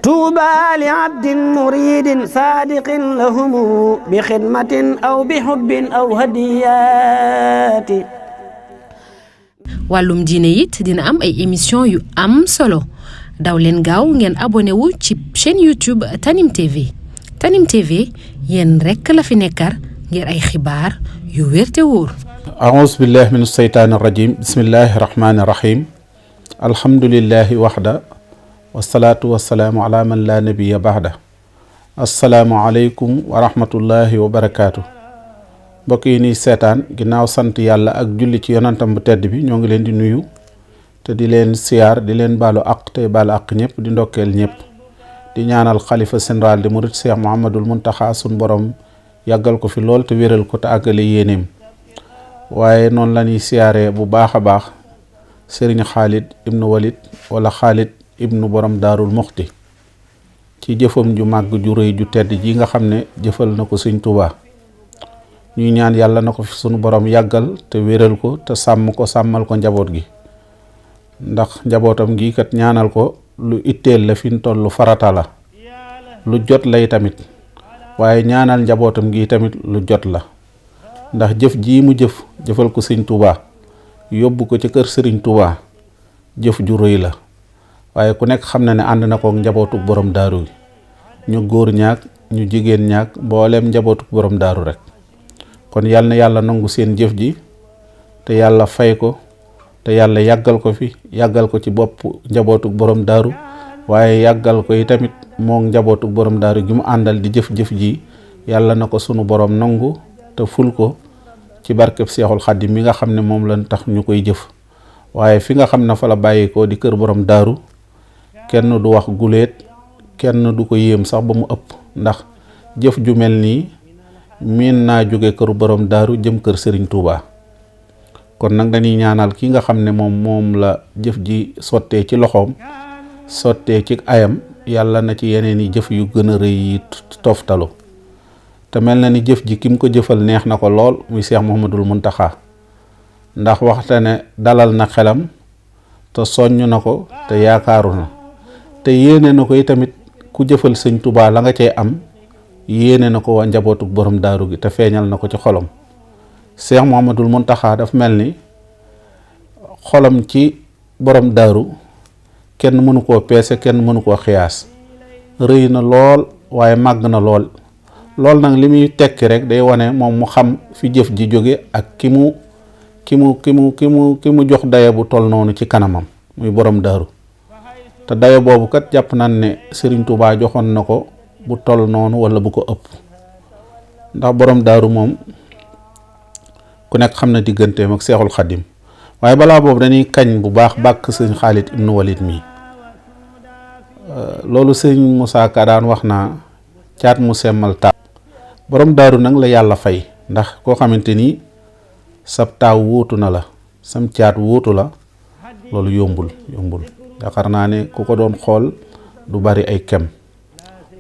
طوبى لعبد مريد صادق لهم بخدمة أو بحب أو هديات. wàllum diine it dina am ay émission yu am solo daw leen gaaw ngeen abonné wu ci chaîne YouTube Tanim TV. Tanim TV yéen rekk la fi nekkar ngir ay xibaar yu wér te wóor. a'uuzu billahi min asheytaani rajim bismillahi rahmaani rahim alhamdulillahi waxda wasalaatu wasalaamu ala man la nabiya baxda. assalaamu aleykum wa rahmatullahi wa barakaatu. mbokk yi ni seetaan ginnaaw sant yàlla ak julli ci yonantam bu tedd bi ñoo ngi leen di nuyu te di leen siyaar di leen baalu àq tey baalu àq ñëpp di ndokkeel ñëpp di ñaanal xalifa général di murit Cheikh Mouhamadul Muntaxa sun borom yàggal ko fi lool te wéral ko te àggale yéeneem. waaye noonu la ñuy siyaaree bu baax a baax Serigne Khalid ibnu Walid wala Khalid ibnu borom Daarul Muxti ci jëfam ju màgg ju rëy ju tedd ji nga xam ne jëfal na ko Sëñ Tuubaa. ñuy ñaan yàlla na ko fi sunu borom yàggal te wéral ko te sàmm ko sàmmal ko njaboot gi ndax njabootam gi kat ñaanal ko lu itteel la fi mu toll farata la lu jot lay tamit waaye ñaanal njabootam gi tamit lu jot la ndax jëf jii mu jëfal ko Sëñ Tuubaa yóbbu ko ci kër Sëriñ Tuubaa jëf ju rëy la waaye ku nekk xam na ne ànd na kook njabootu borom daaru gi ñu góor ñaak ñu jigéen ñaak mbooleem njabootu borom daaru rek. kon yàlla na yàlla nangu seen jëf ji te yàlla fay ko te yàlla yàggal ko fi yàggal ko ci bopp njabootu borom daaru waaye yàggal ko yi tamit moom njabootu borom daaru gi mu àndal di jëf-jëf ji yàlla na ko sunu borom nangu te ful ko ci barkeb Seexul Xaddim mi nga xam ne moom lañ tax ñu koy jëf. waaye fi nga xam ne fa la bàyyi ko di kër borom daaru kenn du wax guléet kenn du ko yéem sax ba mu ëpp ndax jëf ju mel nii miin naa jóge këru borom daaru jëm kër Serigne Touba. kon nag dañuy ñaanal ki nga xam ne moom la jëf ji sottee ci loxoom sottee ci ayam yàlla na ci yeneen yi jëf yu gën a rëy yi toftalu te mel na ni jëf ji kim ko jëfal neex na ko lool muy Cheikh Mouhamadul Muntaxa ndax waxte ne dalal na xelam te soññ na ko te yaakaaru na te yéene na ko tamit ku jëfal Sëñ Touba la nga cee am yéene na ko waa njabootu borom daaru gi te feeñal na ko ci xolam. Cheikh Mouhamadul Muntaxa daf mel ni xolam ci borom daaru kenn mënu koo peese kenn mënu koo xiyaas rëy na lool waaye màgg na lool nag li muy tekki rek day wane moom mu xam fi jëf ji jóge ak ki mu jox daye bu toll noonu ci kanamam muy borom daaru te daye boobu kat jàpp nañ ne Serigne Touba joxoon na ko bu toll noonu wala bu ko ëpp ndax borom daaru moom ku nekk xam na digganteem ak Seexul Xaddim waaye balaa boobu dañuy kañ bu baax bàkk sëñ Khalid ibnu Walid mi loolu sëñ Moussa Ka daan wax naa caat mu semmal taaw borom daaru nag la yàlla fay ndax koo xamante ni sab taaw wuutu na la sam caat wuutu la loolu yombul yaakaar naa ne ku ko doon xool du bari ay kem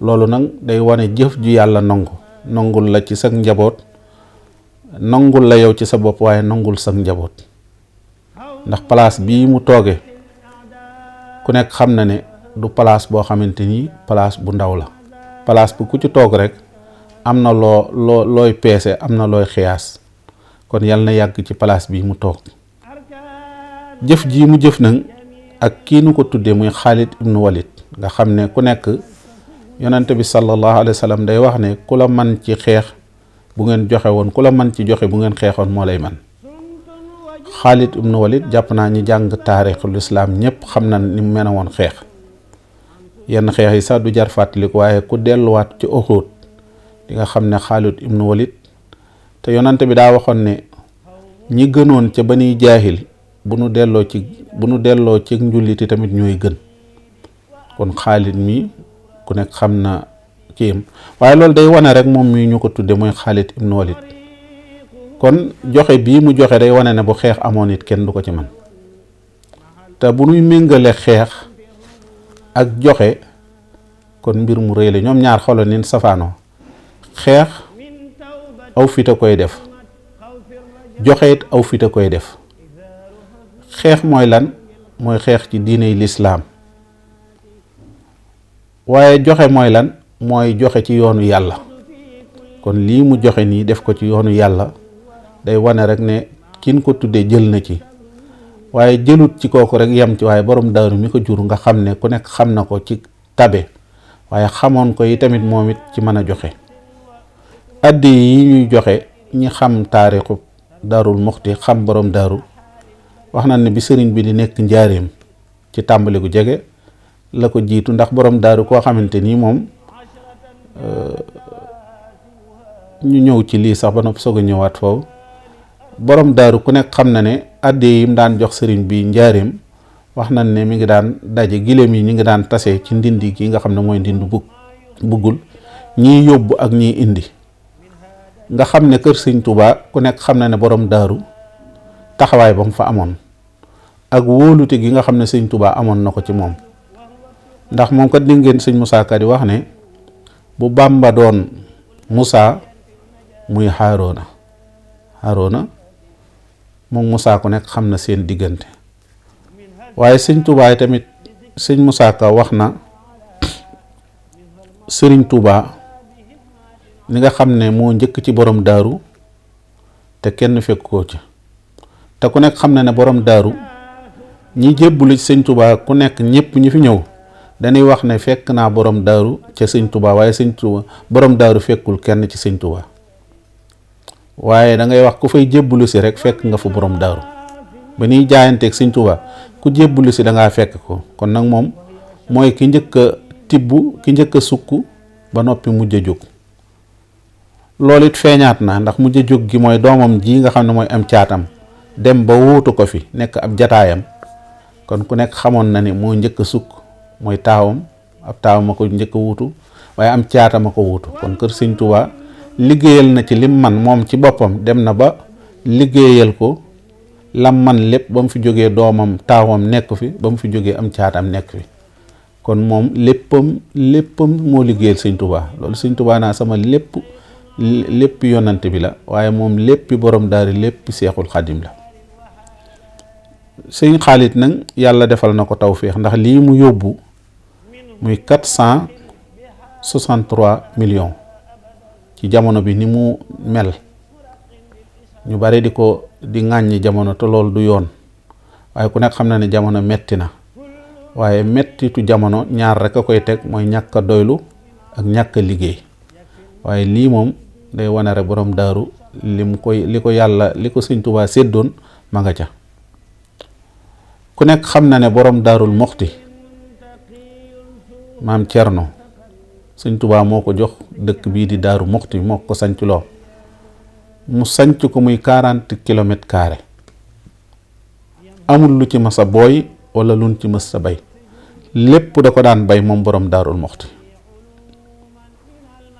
loolu nag day wane jëf ju yàlla nangul la ci sag njaboot nangul la yow ci sa bopp waaye nangul sag njaboot ndax place bii mu tooge ku nekk xam na ne du place boo xamante ni place bu ndaw la place bu ku ci toog rek am na looy peese am na looy xiyaas kon yàlla na yàgg ci place bii mu toog jëf ji mu jëf nag ak kii nu ko tuddee muy Khalid ibnu Walid nga xam ne ku nekk yonente bi sallallahu alayhi wa sallam day wax ne ku la man ci xeex bu ngeen joxe woon ku la man ci joxe bu ngeen xeexoon moo lay man. Khalid ibnu Walid jàpp naa ñi jàng taarixul islaam ñëpp xam na ni mu mën a woon xeex yenn xeex yi sax du jar fàttaliku waaye ku delluwaat ci Uhud di nga xam ne Khalid ibnu Walid te yonente bi daa waxoon ne ñi gënoon ca Bani Jaahil bu nu delloo ci njulliti tamit ñooy gën kon Khalid mi ku nekk xam na kiyam waaye loolu day wane rek moom mi ñu ko tudde mooy Khalid ibnu Walid kon joxe bii mu joxe day wane ne bu xeex amoon it kenn du ko ci man te bu nuy méngale xeex ak joxe kon mbir mu rëy la ñoom ñaar xoolal nin safaanoo xeex aw fit a koy def joxe it aw fit a koy def xeex mooy lan mooy xeex ci diiney lislaam waaye joxe mooy lan mooy joxe ci yoonu yàlla. kon lii mu joxe nii def ko ci yoonu yàlla day wane rek ne kin ko tuddee jël na ci, waaye jëlut ci kooku rek yem ci, waaye borom daaru mi ko jur nga xam ne ku nekk xam na ko ci tabe, waaye xamoon ko yi tamit moom it ci mën a joxe. addi yi ñuy joxe ñi xam taarixu Daarul Muxti xam borom daaru wax na ne bi sëriñ bi di nekk njaareem ci tàmbali gu jege la ko jiitu, ndax borom daaru koo xamante nii moom ñu ñëw ci lii sax ba noppi soog a ñëwaat foofu. borom daaru ku nekk xam na ne addi yi mu daan jox sëriñ bi njaareem wax nañ ne mi ngi daan daje giléem yi ñi ngi daan tase ci ndindi gi nga xam ne mooy ndindu buggul ñiy yóbbu ak ñiy indi. nga xam ne kër sëñ Tuubaa ku nekk xam na ne borom daaru taxawaay ba mu fa amoon ak wóolute gi nga xam ne sëñ Tuubaa amoon na ko ci moom, ndax moom kat di ngeen sëñ Musaa Ka di wax ne bu Bàmba doon Musaa muy Haaruna moom Musaa ku nekk xam na seen diggante. waaye sëñ Tuubaa tamit sëñ Musaa Ka wax na sëriñ Tuubaa li nga xam ne moo njëkk ci borom daaru te kenn fekk ko ci, te ku nekk xam na ne borom daaru ñi jébbulu ci sëñ Tuubaa ku nekk ñëpp ñi fi ñëw dañuy wax ne fekk naa borom daaru ca sëñ Tuubaa, waaye sëñ Tuubaa borom daaru fekkul kenn ci sëñ Tuubaa. waaye da ngay wax ku fay jébbulu si rek fekk nga fa borom daaru ba ñuy jaayanteeg sëñ Tuubaa ku jébbulu si da ngaa fekk ko. kon nag moom mooy ki njëkk a tibb ki njëkk a sukk ba noppi mujj a jóg. loolu it feeñaat na ndax mujj a jóg gi mooy doomam ji nga xam ne mooy am caatam dem ba wuutu ko fi nekk ab jataayam. kon ku nekk xamoon na ni moo njëkk a sukk mooy taawam, ab taawam a ko njëkk a wuutu, waaye am caatam a ko wuutu. kon kër sëñ Tuubaa liggéeyal na ci lim man moom ci boppam, dem na ba liggéeyal ko lam man lépp ba mu fi jógee doomam taawam nekk fi, ba mu fi jógee am caatam nekk fi. kon moom léppam moo liggéeyal sëñ Tuubaa. loolu sëñ Tuubaa naa sama lépp yonante bi la, waaye moom léppi borom daari lépp Seexul Xadim la. sëñ Xaalit nag yàlla defal na ko tawféex ndax lii mu yóbbu muy 463 millions ci jamono bi ni mu mel, ñu bari di ŋàññi jamono te loolu du yoon, waaye ku nekk xam na ne jamono metti na, waaye mettitu jamono ñaar rek a koy teg, mooy ñàkk a doylu ak ñàkk a liggéey. waaye lii moom day wane rek borom daaru li ko sëñ Tuubaa séddoon ma nga ca. ku nekk xam na ne borom Daarul Muxti maam Cerno sëñ Tuubaa moo ko jox dëkk bii di Daaru Muxti, moo ko sanc loo mu sanc ko muy 40 kilomètres carré, amul lu ci mas a booy wala luñ ci mës a bay, lépp da ko daan bay moom borom Daarul Muxti.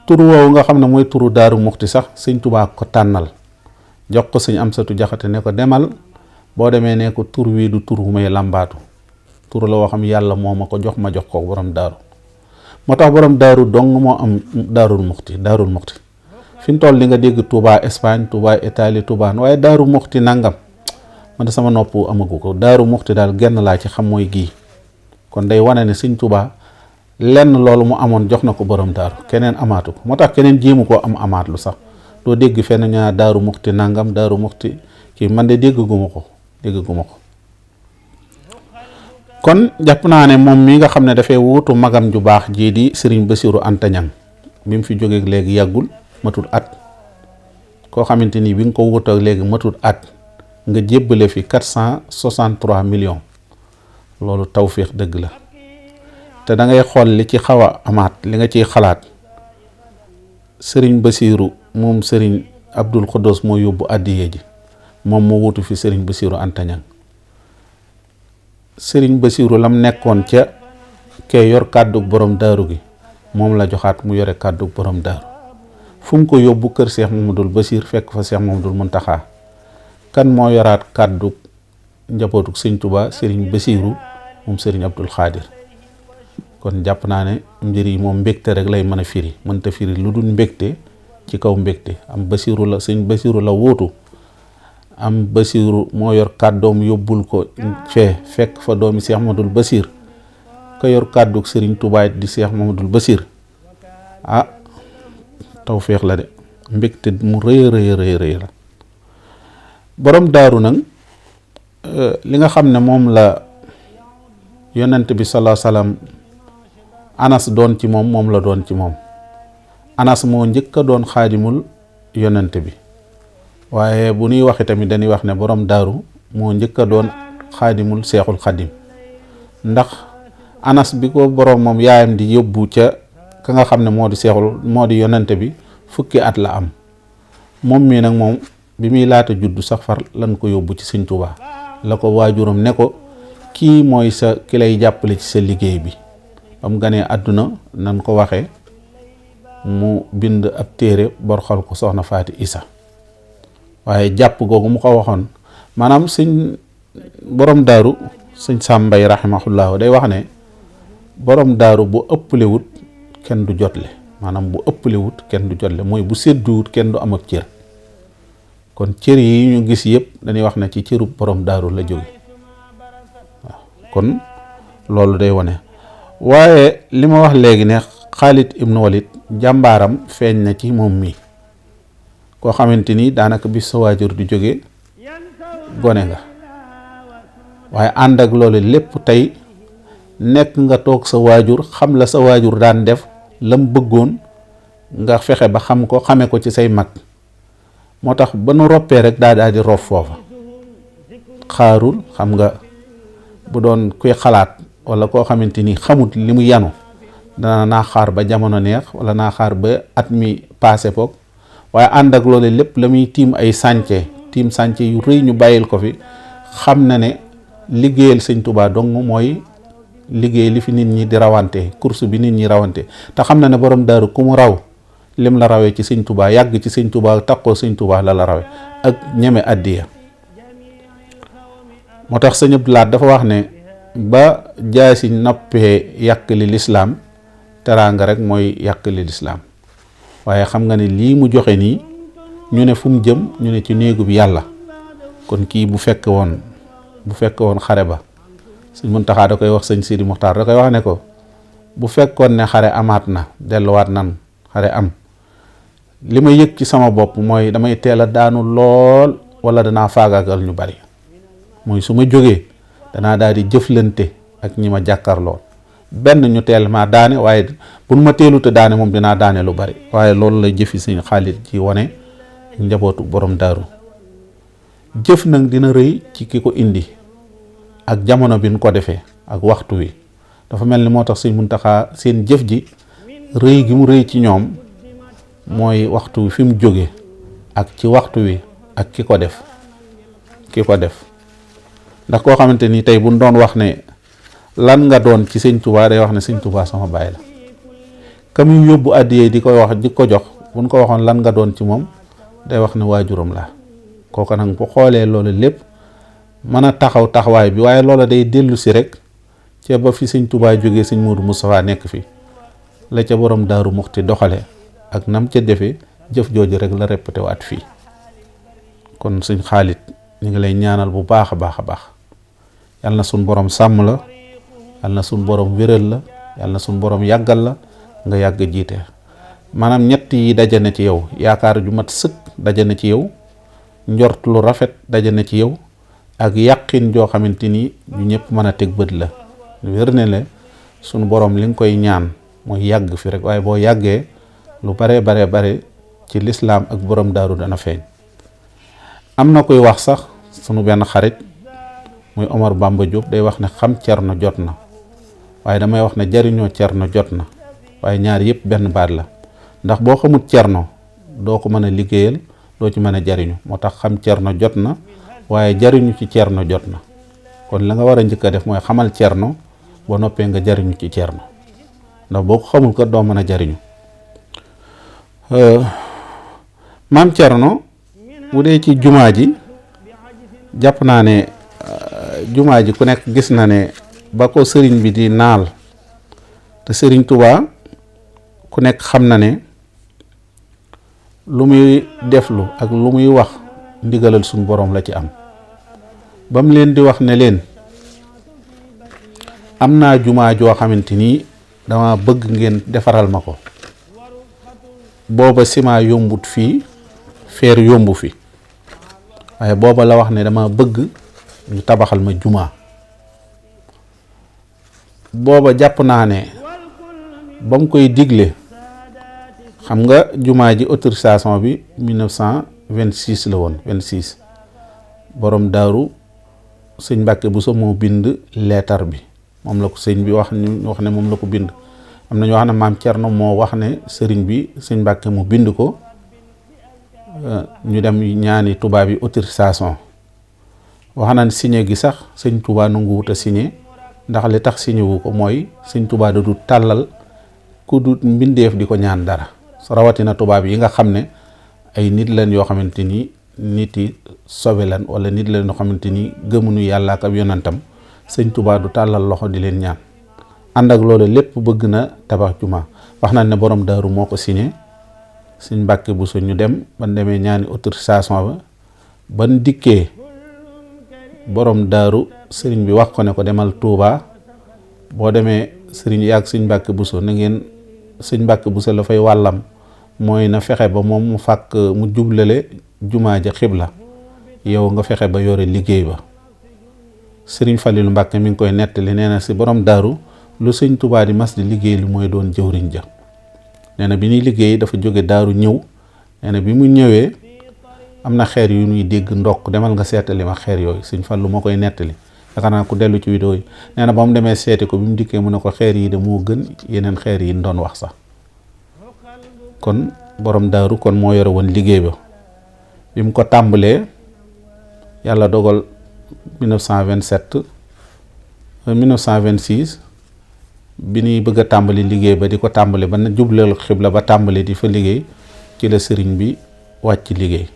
turu woowu nga xam ne mooy turu Daaru Muxti sax sëñ Tuubaa ko tànnal, jox ko sëñ Amsatu Jaxate ne ko demal, boo demee ne ko tur wii du tur wu may làmbaatu, tur la woo xam yàlla moo ma ko jox, ma jox ko borom daaru. moo tax borom daaru dong moo am Daarul Muxti. fi mu toll li nga dégg Touba Espagne, Touba Italie, Touba, waaye Daaru Muxti nangam man sama nopp amagu ko. Daaru Muxti daal genn laa ci xam mooy gii. kon day wane ne sëñ Tuubaa lenn loolu mu amoon jox na ko borom daaru, keneen amaatu ko. moo tax keneen jéemu koo amaat lu sax doo dégg fenn ñaa Daaru Muxti nangam, Daaru Muxti kii, man de dégguma ko. kon jàpp naa ne moom mi nga xam ne dafay wuutu magam ju baax jii di Sëriñ Basiiru Anta Ñaŋ bi mu fi jógee léegi yàggul, matul at. koo xamante ni bi nga ko wuutoo léegi matul at nga jébbale fi 463 millions, loolu tawféex dëgg la. te da ngay xool li ci xaw a amaat, li nga ciy xalaat. Sëriñ Basiiru moom Sëriñ Abdul Xudoos moo yóbbu addiye ji, moom moo wutu fi Sëriñ Basiiru Anta Ñaŋ. Sëriñ Basiiru lam nekkoon ca kee yor kàddug borom daaru gi moom la joxaat mu yore kàddug borom daaru. fu mu ko yóbbu kër Seex Mamadul Basiir fekk fa Seex Mamadul Muntaxaa. kan moo yoraat kàddug njabootug sëñ Tuubaa? Sëriñ Basiiru moom Sëriñ Abdul Xaadir. kon jàpp naa ne mbir yi moom mbégte rek lay mën a firi, mënta firi lu dul mbégte ci kaw mbégte. am Basiiru la sëñ Basiiru la wóotu, am Basiiru moo yor kàddoom yóbbul ko fee fekk fa doomi Seex Ahmadul Basiir. ka yor kàddug Sëriñ Tuubaa di Seex Mamadul Basiir tawféex la de mbégte mu rëy rëy la. borom daaru nag li nga xam ne moom la yonent bi sallallahu alayhi wasallam Anas doon ci moom la doon ci moom. Anas moo njëkk a doon xaadimul yonent bi waaye bu ñuy waxee tamit dañuy wax ne borom daaru moo njëkk a doon xaadimul seexul xadim ndax Anas bi ko borom moom yaayam di yóbbu ca ka nga xam ne moo di yonent bi fukki at la am moom mii nag moom bi muy laata juddu sax far lan ko yóbbu ci Sëñ Tuubaa la ko waajuram ne ko kii mooy ki lay jàppale ci sa liggéey bi ba mu ganee àdduna nan ko waxee mu bind ab téere borxal ko soxna Faati Isa waaye jàpp googu mu ko waxoon maanaam sëñ borom daaru sëñ Sàmbay rahimahullahu day wax ne borom daaru bu ëpplewut kenn du jotle maanaam bu ëpplewut kenn du jotle mooy bu sédduwut kenn du am ak cër kon cër yi ñu gis yëpp dañuy wax ne ci cëru borom daaru la jóge waaw kon loolu day wane waaye li ma wax léegi ne Xaalid ibnu Walid jàmbaaram feeñ na ci moom mi koo xamante ni daanaka bis sa waajur di jóge gone nga waaye ànd ak loolu lépp tey nekk nga toog sa waajur xam la sa waajur daan def lam bëggoon nga fexe ba xam ko xame ko ci say mag moo tax ba nu roppee rek daal di rof foofa xaarul xam nga bu doon kuy xalaat wala koo xamante ni xamut li mu yanu dana naa xaar ba jamono neex wala naa xaar ba at mi passé foog waaye ànd ak loolu lépp la muy tiim ay sànce yu rëy ñu bàyyil ko fi xam na ne liggéeyal Sëñ Tuubaa dong mooy liggéey li fi nit ñi di rawante course bi nit ñi rawante te xam na ne borom daaru ku mu raw lim la rawee ci Sëñ Tuubaa yàgg ci Sëñ Tuubaa takkoo Sëñ Tuubaa la rawe ak ñeme addiya moo tax Sëñ Abdu Lahat dafa wax ne ba jaasi noppee yàq li lislaam teraanga rek mooy yàq li lislaam waaye xam nga ne lii mu joxe nii ñu ne fu mu jëm ñu ne ci néegu bi yàlla kon kii bu fekk woon xare ba Sëñ Muntaxaa da koy wax Sëñ Sidi Muxtaar da koy wax ne ko bu fekkoon ne xare amaat na delluwaat nan xare am li ma yëg ci sama bopp mooy damay teel a daanu lool wala danaa faagaagal ñu bari mooy su ma jógee danaa daal di jëflante ak ñi ma jàkkaar lool benn ñu teel ma daane waaye bu ma teelute daane moom dinaa daane lu bari waaye loolu la jëfi Sëñ Xaalid ci wane njabootu borom daaru jëf nag dina rëy ci ki ko indi ak jamono bi ñu ko defee ak waxtu wi dafa mel ni moo tax Sëñ Muntaxaa seen jëf ji rëy gi mu rëy ci ñoom mooy waxtu wi fi mu jóge ak ci waxtu wi ak ki ko def ndax koo xamante ni tey buñ doon wax ne lan nga doon ci Sëñ Tuubaa day wax ne Sëñ Tuubaa sama baay la ka muy yóbbu àddiyee di ko jox buñ ko waxoon lan nga doon ci moom day wax ne waajuram la kooku nag bu xoolee loolu lépp mën a taxawaay bi waaye loola day dellu si rek ca ba fi Sëñ Tuubaa jógee Sëñ Moodu Mustafaa nekk fi la ca borom Daaru Muxti doxale ak nam ca defee jëf jooju rek la répété waat fii kon Sëñ Xaalid ñu ngi lay ñaanal bu baax a baax a baax yal na suñ borom sàmm la yal na suñ borom wéral la yal na suñ borom yàggal la nga yàgg jiite maanaam ñett yi daje na ci yow yaakaar ju mat sëkk daje na ci yow njort lu rafet daje na ci yow ak yàqin joo xamante ni ñu ñëpp mën a teg bët la wér ne le suñu borom li nga koy ñaan mooy yàgg fi rek waaye boo yàggee lu bare ci lislaam ak borom daaru dana feeñ. am na koy wax sax sunu benn xarit muy Omar Bamba Diop day wax ne xam cerno jot na waaye damay wax ne jariñoo cerno jot na waaye ñaar yëpp benn baat la ndax boo xamut cerno doo ko mën a liggéeyal doo ci mën a jariñu moo tax xam cerno jot na waaye jariñu ci cerno jot na kon la nga war a njëkk a def mooy xamal cerno ba noppee nga jariñu ci cerno ndax boo ko xamul ko doo mën a jariñu maam cerno bu dee ci jumaa ji jàpp naa ne jumaa ji ku nekk gis na ne ba ko sëriñ bi di naal te sëriñ Tuubaa ku nekk xam na ne lu muy deflu ak lu muy wax ndigalal suñu borom la ci am ba mu leen di wax ne leen am naa jumaa joo xamante ni dama bëgg ngeen defaral ma ko. Booba ciment yombut fii, fer yombu fi, waaye booba la wax ne dama bëgg ñu tabaxal ma jumaa. Booba jàpp naa ne ba mu koy digle, xam nga jumaa ji autorisation bi 1926 la woon, 26. borom daaru sëñ Mbàkke Buso moo bind leetar bi, moom la ko sëñ bi wax ne moom la ko bind. am na ñu wax ne maam Cerno moo wax ne sëriñ bi sëñ Mbàkke mu bind ko, ñu dem ñaani tubaab yi autorisation. wax na ne signé gi sax sëñ Tuubaa nangu wut a signé, ndax li tax signé wu ko mooy sëñ Tuubaa da du tàllal ku du mbindeef di ko ñaan dara, rawatina tubaab yi nga xam ne ay nit leen yoo xamante ni nit yi sobe lan, wala nit leen yoo xamante ni gëmuñu yàlla ak ab yonantam. sëñ Tuubaa du tàllal loxo di leen ñaan. ànd ak loolu lépp bëgg na tabax jumaa. wax nañ ne borom daaru moo ko signé, sëñ Mbàkke Buso. ñu dem ban demee ñaani autorisation ba, ban dikkee borom daaru sëriñ bi wax ko ne ko demal Touba, boo demee sëriñ yaag sëñ Mbàkke Buso na ngeen, sëñ Mbàkke Buso la fay wàllam mooy na fexe ba moom mu fàkk mu jublale jumaa ja xibla, yow nga fexe ba yore liggéey ba. sëriñ Falilu Mbàkke mi ngi koy nettali, nee na si borom daaru lu sëñ Tuubaa di mas di liggéey li mooy doon jëwriñ ja. nee na bi ñuy liggéey dafa jóge daaru ñëw, nee na bi mu ñëwee am na xeer yu ñuy dégg ndokk, demal nga seetali ma xeer yooyu. sëñ Fallu moo koy nettali, yaakaar naa ku dellu ci vidéo yi. nee na ba mu demee seeti ko, bi mu dikkee mu ne ko xeer yi de moo gën yeneen xeer yi doon wax sax. kon borom daaru kon moo yore woon liggéey ba. bi mu ko tàmbalee yàlla dogal 1926 bi ñuy bëgg a tàmbali liggéey ba, di ko tàmbali ba na jubleel xibla ba tàmbali di fa liggéey, ci la sëriñ bi wàcc liggéey,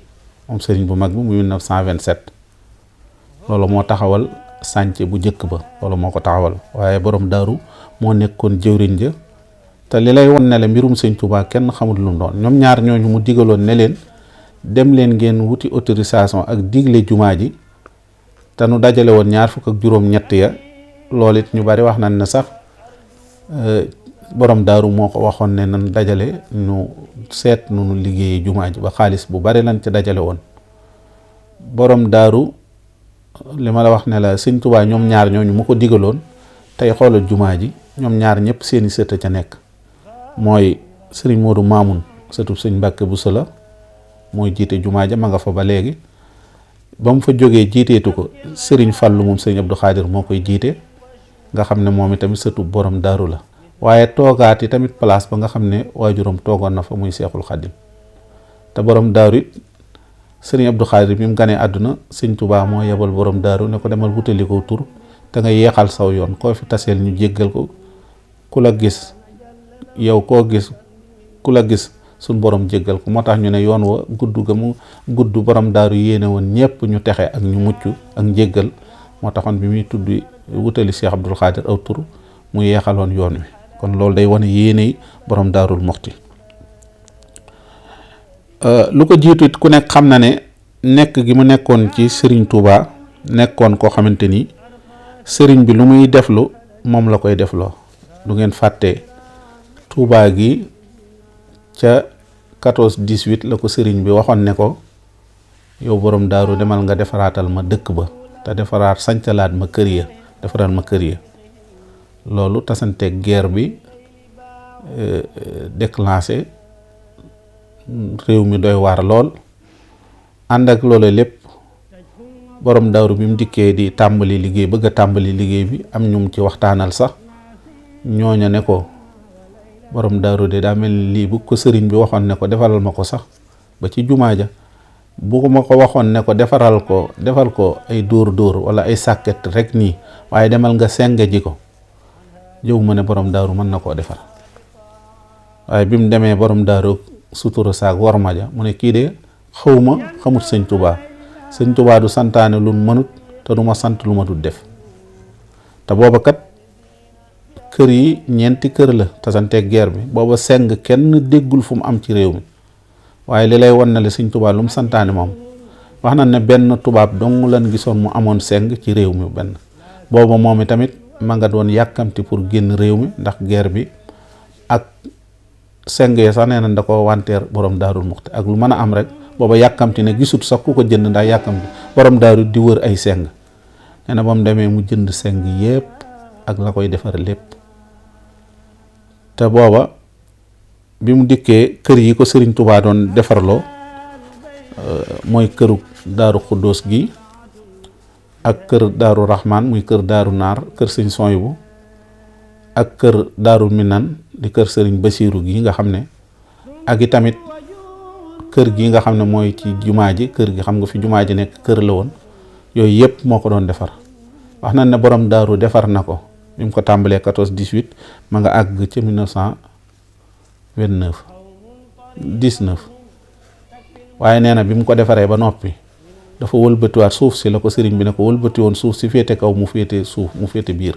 moom sëriñ bu mag bi mu 1927. loolu moo taxawal sànce bu njëkk ba, loolu moo ko taxawal. waaye borom daaru moo nekkoon jëwriñ ja. te li lay won ne la mbirum sëñ Tuubaa kenn xamul lu mu doon. ñoom ñaar ñooñu mu digaloon ne leen dem leen ngeen wuti autorisation ak digle jumaa ji, te nu dajale woon 27 ya. loolu it ñu bari wax nañ ne sax borom daaru moo ko waxoon ne nan dajale ñu seet nu liggéeyi jumaa ji, ba xaalis bu bari lañ ci dajale woon. borom daaru li ma la wax ne la sëñ Tuubaa ñoom ñaar ñooñu mu ko digaloon, tey xoolal jumaa ji ñoom ñaar ñëpp seeni sët ca nekk. mooy sëriñ Moodu Maamun sëtub sëñ Mbàkke Buso la, mooy jiite jumaa ja, ma nga fa ba léegi. ba mu fa jógee jiiteetu ko sëriñ Fallu moom sëriñ Abdu Xaadir moo koy jiite, nga xam ne moom itamit sëtub borom daaru la. waaye toogaat yi tamit place ba nga xam ne waajuram toogoon na fa muy Seexul Xaadim. te borom daaru it sëriñ Abdu Xaadir bi mu ganee àdduna, sëñ Tuubaa moo yebal borom daaru ne ko demal wutali ko tur te nga yeexal saw yoon, koo fi taseel ñu jéggal ko, ku la gis yow koo gis ku la gis suñ borom jéggal ko. moo tax ñu ne yoon wa gudd ga mu gudd borom daaru yéene woon ñépp ñu texe ak ñu mucc ak njéggal. moo taxoon bi muy tudd wutali Cheikh Abdul Xaadir aw tur mu yeexaloon yoon wi. kon loolu day wane yéene borom daarul Muxti. lu ko jiitu it ku nekk xam na ne nekk gi mu nekkoon ci sëriñ Touba, nekkoon koo xamante ni sëriñ bi lu muy deflu moom la koy defloo. du ngeen fàtte Touba gi ca 14-18 la ko sëriñ bi waxoon ne ko yow borom daaru demal nga defaraatal ma dëkk ba, te defaraat sancalaat ma kër ya, defaraat ma kër ya. loolu tasanteeg guerre bi déclenché, réew mi doy waar lool. ànd ak loolu lépp borom daaru bi mu dikkee di tàmbali liggéey, bëgg a tàmbali liggéey bi, am ñum ci waxtaanal sax, ñooña ne ko borom daaru de daa mel ni lii bu ko sëriñ bi waxoon ne ko defalal ma ko sax ba ci jumaa ja, bu ma ko waxoon ne ko defal ko ay dóor wala ay sàkket rek nii, waaye demal nga senge ji ko, jëw ma ne borom daaru mën na koo defar. waaye bi mu demee borom daaru sutura saak worma ja, mu ne kii de xamut sëñ Tuubaa. sëñ Tuubaa du santaane lu mënut, te du ma sant lu ma dul def. te booba kat kër yi 4 kër la, tasanteeg guerre bi. booba seng kenn déggul fu mu am ci réew mi. waaye li lay wan na le sëñ Tuubaa lu mu santaane moom, wax na ne benn tubaab dong lan gisoon mu amoon seng ci réew mi benn. booba moom i tamit ma nga doon yàkkamti pour génn réew mi ndax guerre bi ak seng yi sax nee na da ko wanteer borom Daarul Muxti ak lu mën a am rek booba yàkkamti ne gisut sax ku ko jënd ndax yàkkamti borom daaru di wër ay seng nee na ba mu demee mu jënd seng yépp ak la koy defar lépp te booba bi mu dikkee kër yi ko Sëriñ Tuubaa doon defarloo mooy këru Daaru Xuddoos gi ak kër Daaru Rahman muy kër Daaru Naar kër Sëriñ Soyibu ak kër Daaru Minan di kër Sëriñ Basiiru gi nga xam ne ak i tamit kër gi nga xam ne mooy ci jumaa ji kër gi xam nga fi jumaa ji nekk kër la woon yooyu yëpp moo ko doon defar wax nañ ne borom daaru defar na ko bi mu ko tàmbalee 14-18 ma nga àgg ci 19 waaye nee na bi mu ko defaree ba noppi dafa wëlbatiwaat suuf si la ko sëriñ bi ne ko wëlbati woon suuf si féete kaw mu féete suuf mu féete biir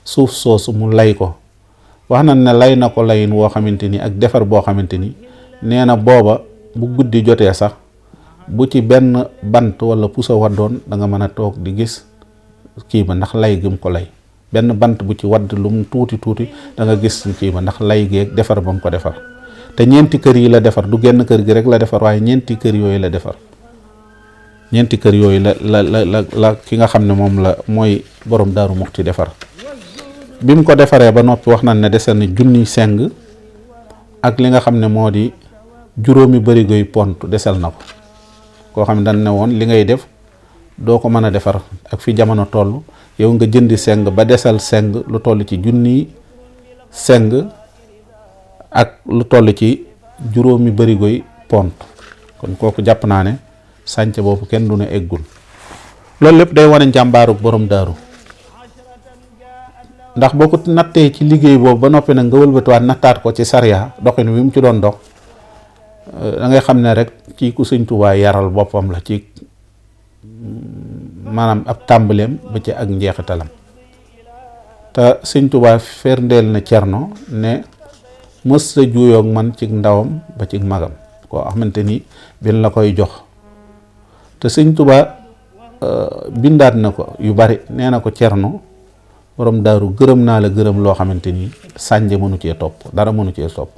suuf soosu mu lay ko wax nañ ne lay na ko layin woo xamante ni ak defar boo xamante ni nee na booba bu guddi jotee sax bu ci benn bant wala pusa waddoon da nga mën a toog di gis kii ba ndax lay gi mu ko lay benn bant bu ci wadd lu mu tuuti da nga gis kii ba ndax lay geeg defar ba mu ko defar te ñeenti kër yi la defar du genn kër gi rek la defar waaye ñeenti kër yooyu la defar ñeenti kër yooyu la ki nga xam ne moom la mooy borom Daaru Muxti defar bi mu ko defaree ba noppi wax nañ ne desal na junni seng ak li nga xam ne moo di juróomi barigoy pont desal na ko koo xam ne dañ ne woon li ngay def doo ko mën a defar ak fi jamono toll yow nga jëndi seng ba desal seng lu toll ci junni seng ak lu toll ci juróomi barigoy pont kon kooku jàpp naa ne sànce boobu kenn du ne eggul loolu lépp day wane njàmbaarug borom daaru ndax boo ko nattee ci liggéey boobu ba noppi nag nga wëlbatiwaat nattaat ko ci sariya doxin wi mu ci doon dox da ngay xam ne rek ci ku Sëñ Tuubaa yaral boppam la ci maanaam ab tàmbaleem ba ci ak njeexitalam te Sëñ Tuubaa ferndeel na Cerno ne mës sa juuyoog man ci ndawam ba ci magam koo xamante ni bin la koy jox te Sëñ Tuubaa bindaat na ko yu bari nee na ko Cerno borom daaru gërëm naa la gërëm loo xamante ni sànje mënu cee topp dara mënu cee topp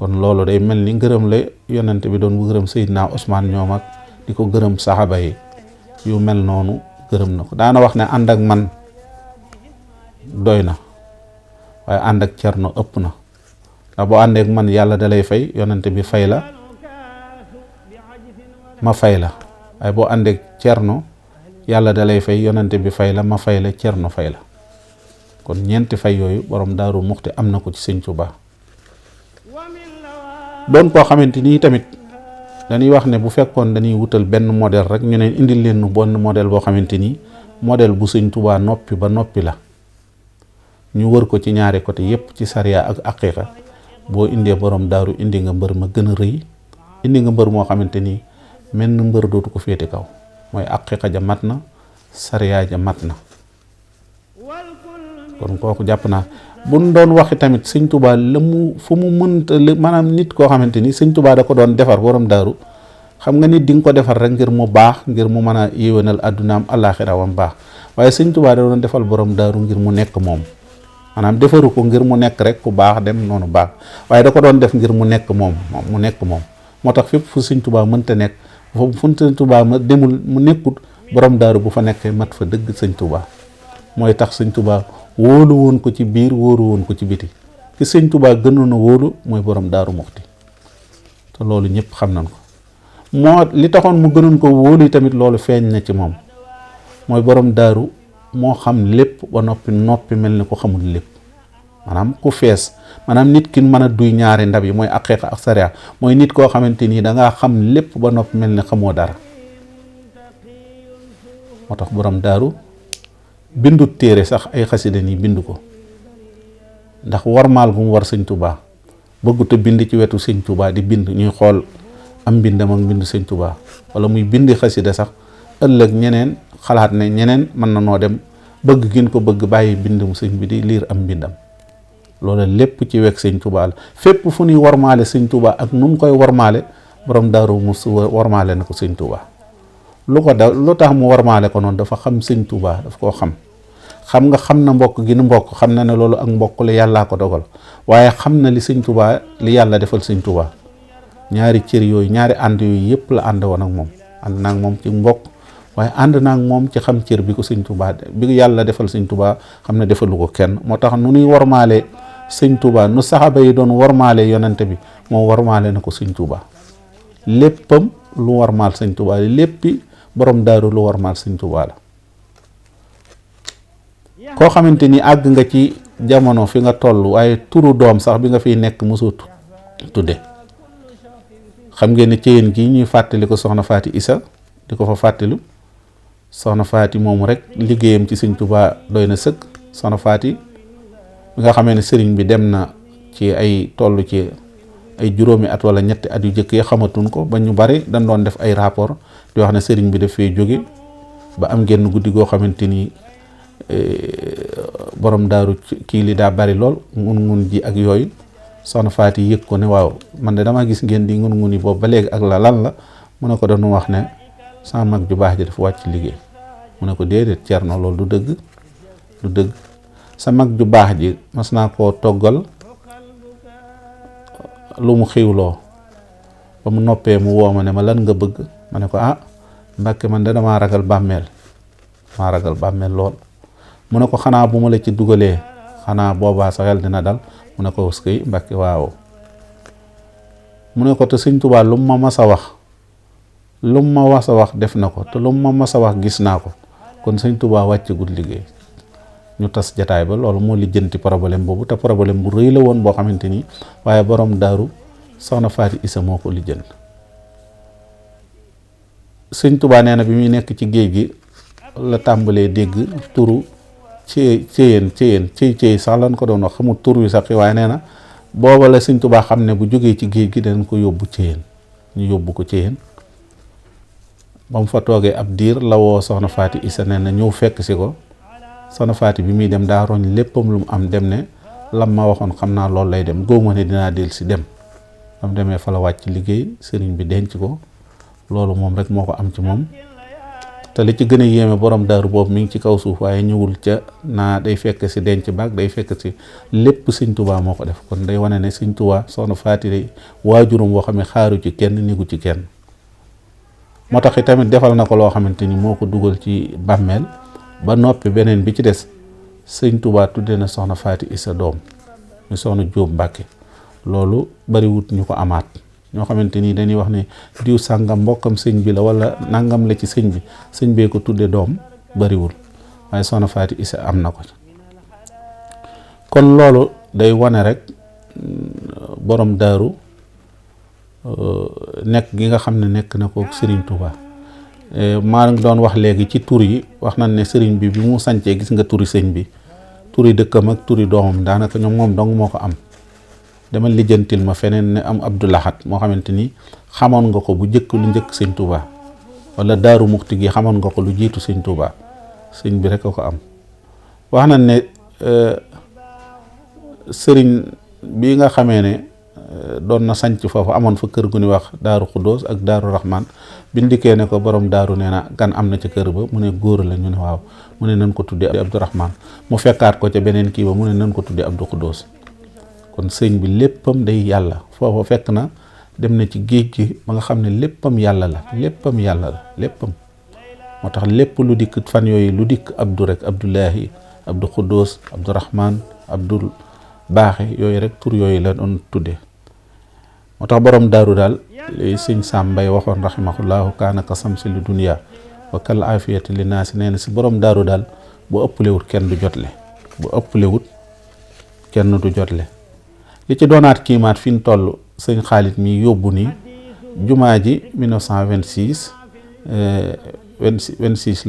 kon loolu day mel ni ngërëm la yonent bi doon bu gërëm Seydina Ousmane ñoom ak di ko gërëm saxaaba yi yu mel noonu gërëm na ko daana wax ne ànd ak man doy na waaye ànd ak Cerno ëpp na ndax boo àndee ak man yàlla da lay fay yonent bi fay la ma fay la waaye boo àndee ak Cerno yàlla da lay fay yonent bi fay la ma fay la Cerno fay la kon ñeenti fay yooyu borom Daaru Muxti am na ko ci Sëñ Tuubaa doon koo xamante ni tamit dañuy wax ne bu fekkoon dañuy wutal benn modèle rek ñu ne indil leen nu benn modèle boo xamante ni modèle bu Sëñ Tuubaa noppi ba noppi la ñu wër ko ci ñaari côté yépp ci sariya ak aqiqa boo indee borom daaru indi nga mbër ma gën a rëy indi nga mbër moo xamante ni menn mbër dootu ko féete kaw mooy aqiqa ja mat na sariya ja mat na kon kooku jàpp naa buñ doon waxi tamit Sëñ Tuubaa la mu fu mu mënta maanaam nit koo xamante ni Sëñ Tuubaa da ko doon defar borom daaru xam nga nit di nga ko defar rek ngir mu baax ngir mu mën a yéwénal addunaam àllaaxira wam baax waaye Sëñ Tuubaa da doon defal borom daaru ngir mu nekk moom maanaam defaru ko ngir mu nekk rek ku baax dem noonu baax waaye da ko doon def ngir mu nekk moom mu nekk moom moo tax fépp fu Sëñ Tuubaa mënta nekk fu Sëñ Tuubaa ma demul mu nekkut borom daaru bu fa nekkee mat fa dëgg Sëñ Tuubaa mooy tax Sëñ Tuubaa wóolu woon ko ci biir wóolu woon ko ci biti ki Sëñ Tuubaa gënoon a wóolu mooy borom Daaru Muxti te loolu ñëpp xam nañ ko moo li taxoon mu gënoon ko wóolu tamit loolu feeñ na ci moom mooy borom daaru moo xam lépp ba noppi mel ni ko xamul lépp maanaam ku fees maanaam nit ki mën a duy ñaari ndab yi mooy aqiqa ak sariya mooy nit koo xamante ni dangaa xam lépp ba noppi mel ni xamoo dara moo tax borom daaru bindut téere sax ay xasida ni bind ko ndax warmaal bu mu war Sëñ Tuubaa bëggut a bind ci wetu Sëñ Tuubaa di bind ñuy xool am mbindam ak mbind Sëñ Tuubaa wala muy bind xasida sax ëllëg ñeneen xalaat ne ñeneen mën na noo dem bëgg gin ko bëgg bàyyi bindum sëñ bi di liir am mbindam loola lépp ci wekk Sëñ Tuubaa la fépp fu ñuy warmaale Sëñ Tuubaa ak nu mu koy warmaale borom daaru mu warmaale na ko Sëñ Tuubaa lu tax mu warmaale ko noonu dafa xam Sëñ Tuubaa daf koo xam xam na mbokk gi nu mbokk xam na ne loolu ak mbokk la yàllaa ko dogal waaye xam na li sëñ Tuubaa li yàlla defal sëñ Tuubaa ñaari cër yooyu ñaari ànd yooyu yëpp la ànd woon ak moom ànd naag moom ci mbokk waaye ànd naag moom ci xam cër bi ko sëñ Tuubaa bi yàlla defal sëñ Tuubaa xam ne defalu ko kenn moo tax nu nuy wormaale sëñ Tuubaa nu saxaaba yi doon wormaale yonante bi moom wormaale na ko sëñ Tuubaa léppam lu wormaal sëñ Tuubaa léppi borom daaru lu wormaal sëñ Tuubaa la koo xamante ni àgg nga ci jamono fi nga toll waaye turu doom sax bi nga fiy nekk mosoo tudde xam ngeen ne céyeen gi ñuy fàttali ko soxna Faati Isa di ko fa fàttalu soxna Faati moomu rek liggéeyam ci sëñ Tuubaa doy na sëkk soxna Faati bi nga xamee ne sëriñ bi dem na ci ay toll ci ay juróomi at wala ñetti at yu jëkk yi xamatuñ ko ba ñu bari dañ doon def ay rapport di wax ne sëriñ bi daf fee jóge ba am genn guddi goo xamante ni borom daaru kii li daa bari lool ngun ji ak yooyu soxna Faati yëg ko ne waaw man de dama gis ngeen di ngun yi boobu ba léegi ak la lan la mu ne ko dañu wax ne sama mag ju baax ji dafa wàcc liggéey mu ne ko déedéet Cerno loolu du dëgg sa mag ju baax ji mas naa koo toggal lu mu xiwloo ba mu noppee mu woo ma ne ma lan nga bëgg ma ne ko Mbàkke man de damaa ragal bàmmeel lool mu ne ko xanaa bu ma la ci dugalee xanaa boobaa sa xel dina dal mu ne ko waskay Mbàkke waaw mu ne ko te sëñ Tuubaa lu ma mas a wax def na ko te lu ma mas a wax gis naa ko kon sëñ Tuubaa wàccagul liggéey ñu tas jataay ba loolu moo lijjanti problème boobu te problème bu rëy la woon boo xamante ni waaye borom daaru soxna Faati Isa moo ko lijjant sëñ Tuubaa nee na bi muy nekk ci géej gi la tàmbalee dégg turu céyeen céy sax lan ko doon wax xamul tur wi sax waaye nee na booba la sëñ Tuubaa xam ne bu jógee ci géej gi dañ ko yóbbu céyeen ñu yóbbu ko céyeen ba mu fa toogee ab diir la woo soxna Faati Isa nee na ñëw fekk si ko soxna Faati bi muy dem daa roñ léppam lu mu am dem ne lam ma waxoon xam naa loolu lay dem góoma ne dinaa del si dem ba mu demee fa la wàcc liggéey sëriñ bi denc ko loolu moom rek moo ko am ci moom te li ci gën a yéeme borom daaru boobu mi ngi ci kaw suuf waaye ñëwul ca naa day fekk si denc baag day fekk si lépp sëñ Tuubaa moo ko def kon day wane ne sëñ Tuubaa soxna Faati day waajuram boo xam ne xaaru ci kenn nigu ci kenn moo tax tamit defal na ko loo xamante ni moo ko dugal ci bàmmeel ba noppi beneen bi ci des sëñ Tuubaa tudde na soxna Faati Isa doom ñu soxna Jóob Mbàkke loolu bariwut ñu ko amaat ñoo xamante ni dañuy wax ne diw sàngam mbokkam sëñ bi la wala nangam la ci sëñ bi sëñ bee ko tudde doom bariwul waaye soxna Faati Isa am na ko kon loolu day wane rek borom daaru nekk gi nga xam ne nekk na ko Sëriñ Tuubaa maa ngi doon wax léegi ci tur yi wax nañ ne sëriñ bi mu sancee gis nga turi sëñ bi turi dëkkam ak turi doomam daanaka ñoom moom dong moo ko am dama lijjantil ma feneen ne am Abdou Lahad moo xamante ni xamoon nga ko bu njëkk lu njëkk sëñ Tuubaa wala Daaru Muxti gi xamoon nga ko lu jiitu sëñ Tuubaa sëñ bi rek a ko am wax nañ ne sëriñ bi nga xamee ne doon na sanc foofu amoon fa kër gu ñuy wax Daaru Xuddoos ak Daaru Raxmaan bi ndikkee ne ko borom daaru nee na gan am na ca kër ba mu ne góor la ñu ne waaw mu ne nan ko tudde Abdou Raxmaan mu fekkaat ko ca beneen kii ba mu ne nan ko tudde Abdou Xuddoos kon sëñ bi léppam day yàlla foofu fekk na dem na ci géej gi ba nga xam ne léppam yàlla la léppam moo tax lépp lu dikk fan yooyu lu dikk Abdou rek Abdullahi Abdou Xuddoos Abdou Raxmaan Abdul Baaxe yooyu rek tur yooyu la doon tudde moo tax borom daaru daal li sëñ Sam Mbay waxoon rahimahullahu kaana ka samsi li dunya wa kal afiyati li naasi nee na si borom daaru daal bu ëpplewut kenn du jotle li ci doonaat kiimaat fi ñu toll sëñ Xaalit mi yóbbu ni jumaa ji 1926 26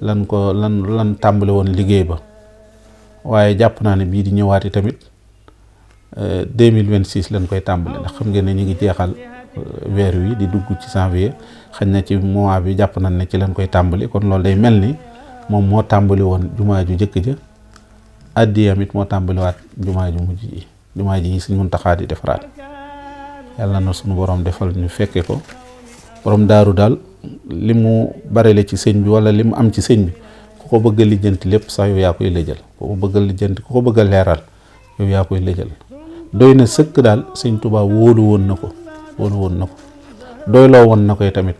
lan tàmbale woon liggéey ba waaye jàpp naa ne bii di ñëwaati tamit 2026 lañ koy tàmbale ndax xam ngeen ne ñu ngi jeexal weer wi di dugg ci janvier xëy na ci mois bi jàpp nañ ne ci lañ koy tàmbali kon loolu day mel ni moom moo tàmbali woon jumaa ju jëkk ja addiyam it moo tàmbaliwaat jumaa ju mujj ji jumaa ji Sëñ Muntaxaa di defaraat yàlla na sunu borom defal ñu fekke ko borom daaru daal li mu barele ci sëñ bi wala li mu am ci sëñ bi ku ko bëgg a lijjanti lépp sax yow yaa koy lëjal ku ko bëgg a lijjanti ku ko bëgg a leeral yow yaa koy lëjal doy na sëkk daal sëñ Tuubaa wóolu woon na ko doyloo woon na koy tamit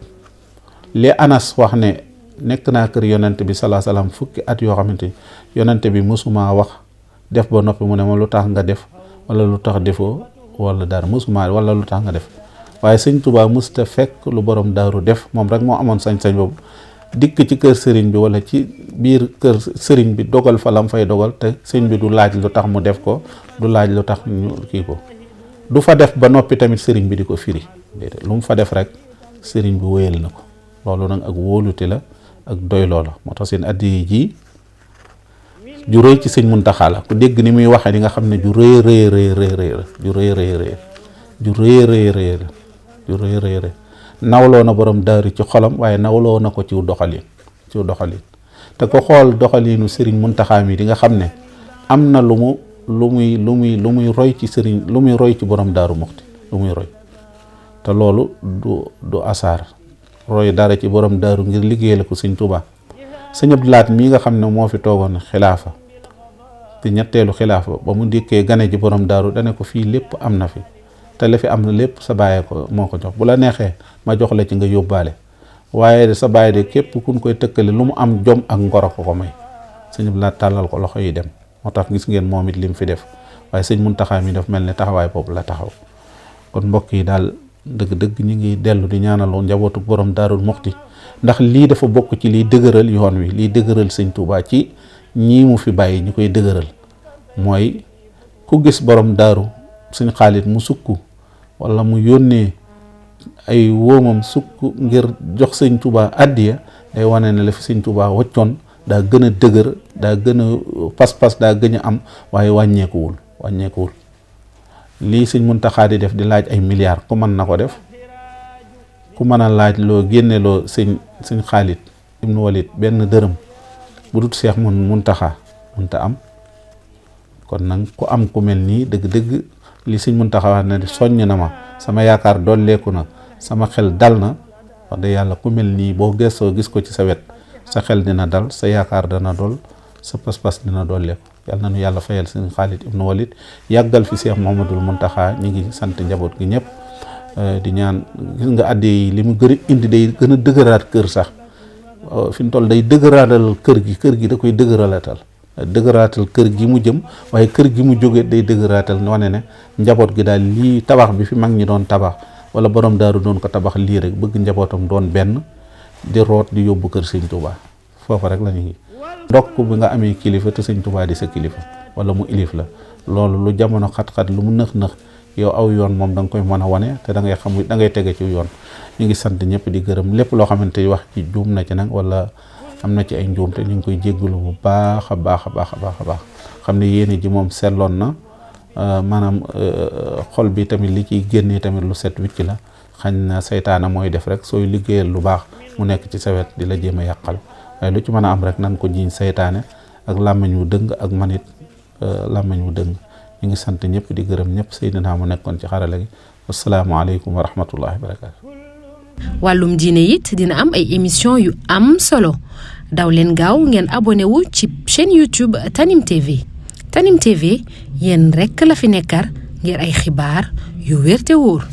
li Anas wax ne nekk naa kër yonent bi salaa salaam fukki at yoo xamante yonent bi mësuma wax def ba noppi mu ne ma lu tax nga def wala lu tax defoo wala dara mësuma wala lu tax nga def waaye sëñ Tuubaa mësta fekk lu borom daaru def moom rek moo amoon sañ-sañ boobu dikk ci kër sëriñ bi wala ci biir kër sëriñ bi dogal fa lam fay dogal te sëñ bi du laaj lu tax mu def ko du laaj lu tax ñu kii ko du fa def ba noppi tamit sëriñ bi di ko firi déedéet lu mu fa def rek sëriñ bi wéyal na ko loolu nag ak wóolute la ak doyloo la moo tax seen addiya ji ju rëy ci sëñ Muntaxa la ku dégg ni muy waxee di nga xam ne ju rëy rëy nawloo na borom daaru ci xolam waaye nawloo na ko ci doxalin te ko xool doxalinu sëriñ Muntaxa mi di nga xam ne am na lu muy roy ci sëriñ lu muy roy ci borom daaru Muxti lu muy roy te loolu du asaar roy dara ci borom daaru ngir liggéeyal ko sëñ Tuubaa sëñ Abdu Lahat mii nga xam ne moo fi toogoon xilaafa te ñetteelu xilaafa ba mu dikkee gane ji borom daaru dane ko fii lépp am na fi te la fi am na lépp sa bàyyee ko moo ko jox bu la neexee ma jox la ci nga yóbbaale waaye sa bàyyi de képp kun koy tëkkale lu mu am jom ak ngoro ko may sëñ Abdu Lahat tàllal ko loxo yi dem moo tax gis ngeen moom it lim fi def waaye sëñ Muntaxa mi daf mel ne taxawaay boobu la taxaw kon mbokk yi daal dëgg-dëgg ñi ngi dellu di ñaanaloo njabootu borom Daaru Muxti ndax lii dafa bokk ci liy dëgëral yoon wi liy dëgëral sëñ Tuubaa ci ñii mu fi bàyyi ñi koy dëgëral mooy ku gis borom daaru sëñ Xaalit mu sukk wala mu yónnee ay wóomam sukk ngir jox sëñ Tuubaa addiya day wane ne la fi sëñ Tuubaa waccoon daa gën a dëgër daa gën a pas-pas daa gën a am waaye wàññeekuwul lii sëñ Muntaxa di def di laaj ay milliards ku mën na ko def ku mën a laaj loo génne loo sëñ Xaalit ibnu Walid benn dërëm bu dut Seex Muntaxa munta am kon nag ku am ku mel nii dëgg-dëgg li sëñ Muntaxa wax ne soññ na ma sama yaakaar dolleeku na sama xel dal na wax dëgg yàlla ku mel nii boo gëstoo gis ko ci sa wet sa xel dina dal sa yaakaar dana dol sa pas-pas dina dolleeku yàlla na nu yàlla fayal sëñ Xaalit ibnu Walid yàggal fi Seex Muhammadul Muntaxa ñi ngi sant njaboot gi ñëpp di ñaan gis nga addi yi li mu gën a indi day gën a dëgëraat kër sax fi mu toll day dëgëraatal kër gi da koy dëgëraatal kër gi mu jëm waaye kër gi mu jóge day dëgëraatal wane ne njaboot gi daal lii tabax bi fi mag ñi doon tabax wala borom daaru doon ko tabax lii rek bëgg njabootam doon benn di root di yóbbu kër sëñ Tuubaa foofa rek la ñu ngi ndokk bi nga amee kilifa te sëñ Tuubaa di sa kilifa wala mu ilif la loolu lu jamono xat-xat lu mu nëx-nëx yow aw yoon moom da nga koy mën a wane te da ngay xam da ngay tege ci yoon ñu ngi sant ñëpp di gërëm lépp loo xamante ni wax ci juum na ci nag wala am na ci ay njuum te ñu ngi koy jéggalu bu baax a baax xam ne yéene ji moom selloon na maanaam xol bi tamit li ciy génnee tamit lu set wicc la xañ na seytaana mooy def rek sooy liggéeyal lu baax mu nekk ci sawet di la jéem a yàqal waaye lu ci mën a am rek nan ko jiiñ seytaane ak làmmiñ wu dëng ak manit làmmiñ wu dëng ñu ngi sant ñëpp di gërëm ñëpp Seydina mu nekkoon ci xarala gi wasalaamaaleykum wa rahmatullahi wa barakaatu. wàllum diine it dina am ay émission yu am solo daw leen gaaw ngeen abonné wu ci chaîne YouTube Tanim TV Tanim TV yéen rekk la fi nekkar ngir ay xibaar yu wér te wóor